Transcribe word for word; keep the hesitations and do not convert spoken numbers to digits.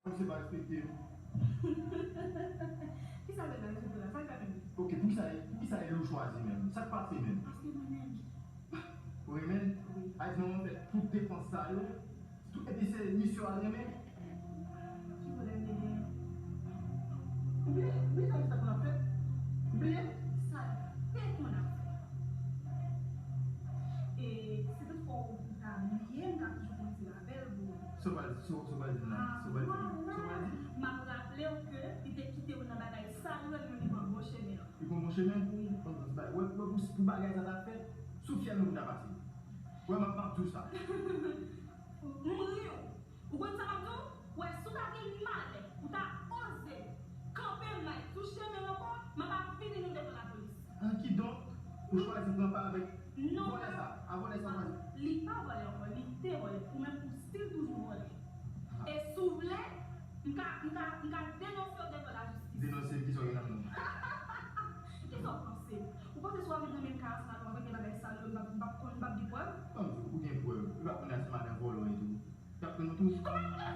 Misye pa respekte m. Kisa l fè nan rezo la? Sa l fè menm? Ok, poukisa, poukisa e li w chwazi menm? Sa k pase menm? Paske mwen menm. Ou renmen l? Wi. Ay, non, an fèt, tout depans sa yo, tout, epi se misye w al renmen? Ki pwoblèm te gen? Ou bliye, ou bliye sa misye te konn ap fè? Ou bliye? Sa l te konn ap fè. E si toutfwa ou ta bliye, m ka toujou kontinye avè l pou. Sa w pral, sa w pral di m la? Sa w pral di m? Sa w pral di? M ap raple w ke li te kite w nan bagay sa yo, li menm li pran bon chemen an. Li pran bon chemen? Wi. Bon, bon, se pa, wè, wè, pou, pou bagay sa ta fèt, sou fyèl nou pou ta pase. Wè, m ap, m ap di w sa. M ri w. Ou konn sa m ap di w? Wè, si w ta gen malè, ou ta oze kanpe m la sou chemen m ankò, m ap avili nou devan lapolis. An, kidonk, ou chwazi pran pa avèk vòlè sa, a vòlè sa w chwazi. Li pa vòlè ankò, li te vòlè. Ou menm, ou still toujou vòlè. E si w vle, m ka, m ka, m ka denonse w devan lajistis. Denonse m, kisa w gen nan men w? Kisa w panse? Ou panse si w ap vin nan men m ka ansanm avè m, avèk de bagay sa yo, m p ap, m p ap konn, m p ap gen prèv? Ban m di w, ou gen prèv. Ou pa konn si madan vòlò etou. Y ap pran nou tou. Kòman m ka